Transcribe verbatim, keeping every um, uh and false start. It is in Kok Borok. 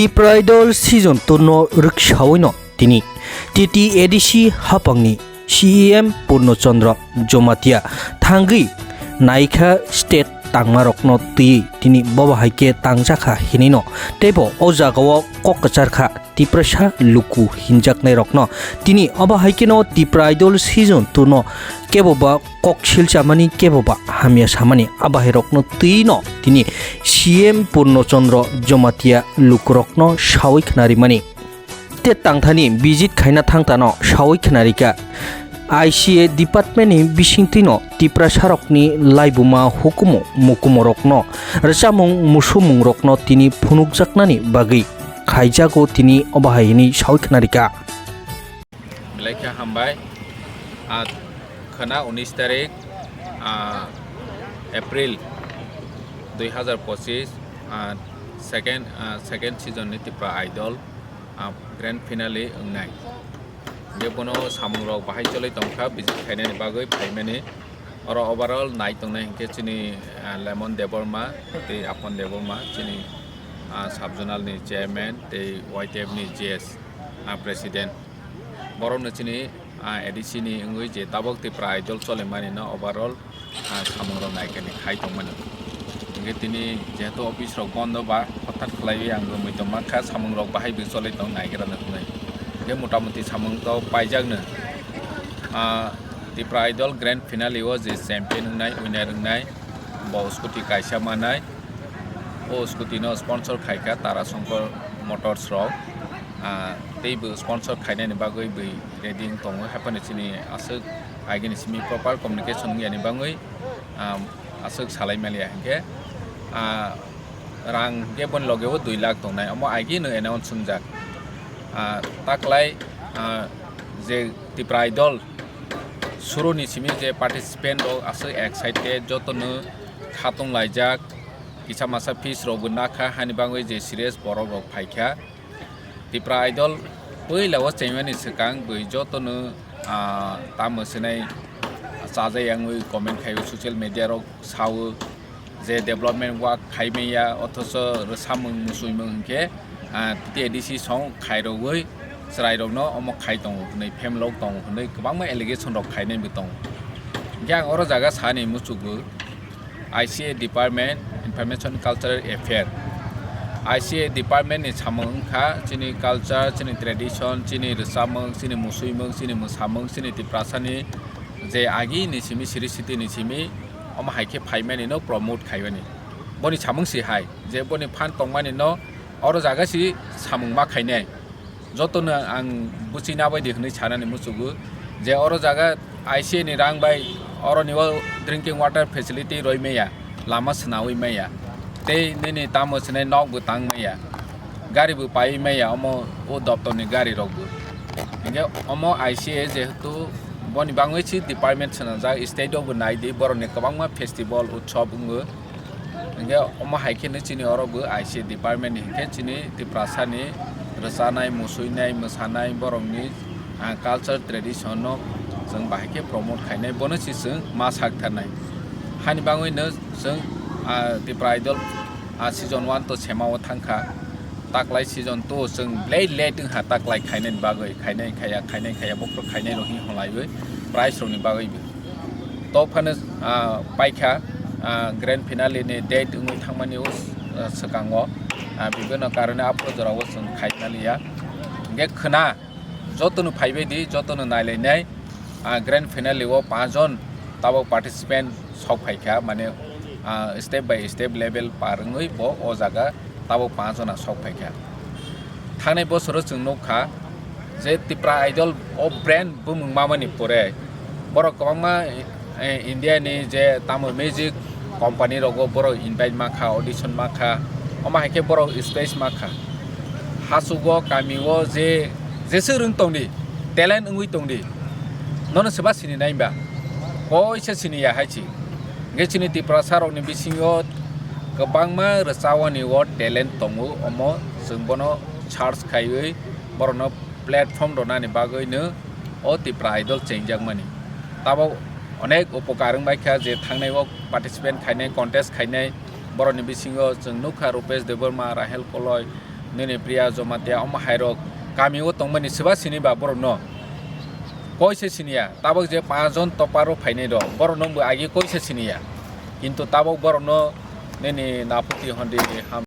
Tipra Idol season two no rwksaui no tini T T A D C hapangni C E M Purno Chandra Jamatia thangwi naikha state tangmarokno twiwi tini bobo hai khe tangjakha hinwi no teibo o jagao kok kwcharkha Tiprasa luku hinjaknairokno. Tini obo hai kheno Tipra Idol season two no kebo ba kok silchamani kebo ba hamya samani abahairokno twi no tini C M Purno Chandra Jamatia lukurokno saui khnarimani. Te tangthani visit khaina thangtano saui khnarikha. I C A department ni bisingtwi no Tiprasarokni laibuma hukumu mukumorokno rwchapmung musumungrokno tini phunukjaknani bagwi khaijago tini obo hai hwnwi saui khnarikha. Belai khe hambai. Ah, khwna unis tarik, ah, April dui hazar pochis, ah, second, ah, second season ni Tipra Idol, ah, grand finale wngnai. Hingke bono samungrok bahai choloi tongkha, visit khainani bagwi phaimani. Oro overall nai tongnai hingke chini, ah, Lemon Debbarma tei Apon Debbarma, chini, ah, sub-zonal ni chairman tei Y T F ni G S, ah, president. Borokno chini, ah, A D C ni wngwi je tabok Tipra Idol cholimani no overall, ah, samungrok naikani khai tongmani. Hingke tini jehetu office rok bondo ba hothat khlaiwi ang romwi tongma kha, samungrok bahai bo choloi tong naigra nw hwnwi. Hingke motamuti samung to paijakno. Ah, Tipra Idol grand finale o je champion wngnai, winner wngnai, bo scooty kaisa manai. O scooty no sponsor khaikha Tara Shankar Motors rok. Ah, tei bo sponsor khainani bagwi bo ready wng tongo, haphano chini aswk agini simi proper communication wngya ni bagwi, ah, aswk salai maliya hinkhe, ah, rang hinkhe boni loge o dui lakh tongnai, omo agino announce wngjak. Ah, taklai, ah, je Tipra Idol suruni simi je participant rok aswk excited, jotono khatung laijak, kisa masa fees rok bo nakha, hani bagwi je serious borok rok phaikha. Tipra Idol puila o chengmani swkang bwi jotono, ah, tamo swnai chajai yangwi comment khaio, social media rok sao je development work khai manya, othocho rwsamung musuimung hinkhe, ah, T T A D C song khairogwi chwrairokno omo khai tongo hwnwi, phemelok tongo hwnwi kwbangma allegation rok khainai bo tongo. Hinkhe ang oro jaga sani muchukgo. I C A Department, Information Cultural Affair. I C A Department ni samung wngkha chini culture, chini tradition, chini rwchapmung, chini musuimung, chini mwsamung, chini Tiprasani je agi ni simi, siri siti ni simi, omo hai khe phaimani no promote khaimani. Boni samung si hai, je boni phan tongmani no oro jaga si samung ma khainai. Jotono ang buchina bai di hwnwi sanani muchugo je oro jaga I C A ni rang bai oroni o drinking water facility roi maya, lama swnawi maya, tei nini tamo swnai nok bo tang maya, gari bo pai maya, omo o doptor ni gari rok bo. Hinkhe omo I C A jehetu boni bangwi si department swnajak, state o bo nai di, borok ni kwbangma festival utsob wngo. Hinkhe omo hai khe no chini oro bo I C A department ni hinkhe chini Tiprasa ni rwchanai, musuinai, mwsanai, borok ni, ah, culture tradition no chwng bahai khe promote khainai, bono se chwng ma sak tharnai. Hani bangwi no chwng, ah, Tipra Idol, ah, season one to sema o thang kha, taklai season two chwng belai late wng kha taklai khainai ni bagwi, khainai khaya, khainai khaya, bokhorok khainai rok hwnwi hwnlaiwi prize rok ni bagwi bo. Tok phano, ah, paikha, ah, grand finale ni date wngwi thangmani o, ah, swkango, ah, bibino karone aphuru jorao chwng khai maliya. Hinkhe khwna jotono phaibai di, jotono nailainai, ah, grand finale o panch jon tabok participant sok phaikha, mane, ah, step by step level par wngwi bo o jaga tabok panch jona sok phaikha. Thangnai bosoro chwng nukha je Tipra Idol o brand bumung mamani pore borok kwbangma, eh, India ni je tamo music company rogo borok invite mankha, audition mankha, omo hai khe borok stage mankha. Hasugo kami o je jeswk rwng tongdi, talent wngwi tongdi, nono swba sini nai ba? Koisa sini ya hai si. Hingke chini Tiprasa rokni bisingo kwbangma rwchawani o talent tongo, omo chwng bono search khaiwi borokno platform rwnani bagwino o Tipra Idol chengjakmani. Tabok onek upokar wngbaikha je thangnai o participant khainai, contest khainai, borokni bisingo chwng nukha Rupesh Debbarma, Rahel Koloi, nini Priya Jamatia omo hairok kami o tongmani seba sini ba borok no koi se siniya, tabok je panch jon topar o phainai rok borok no bo agi koi se siniya, kintu tabok borok no nini Naphuti Hondi ham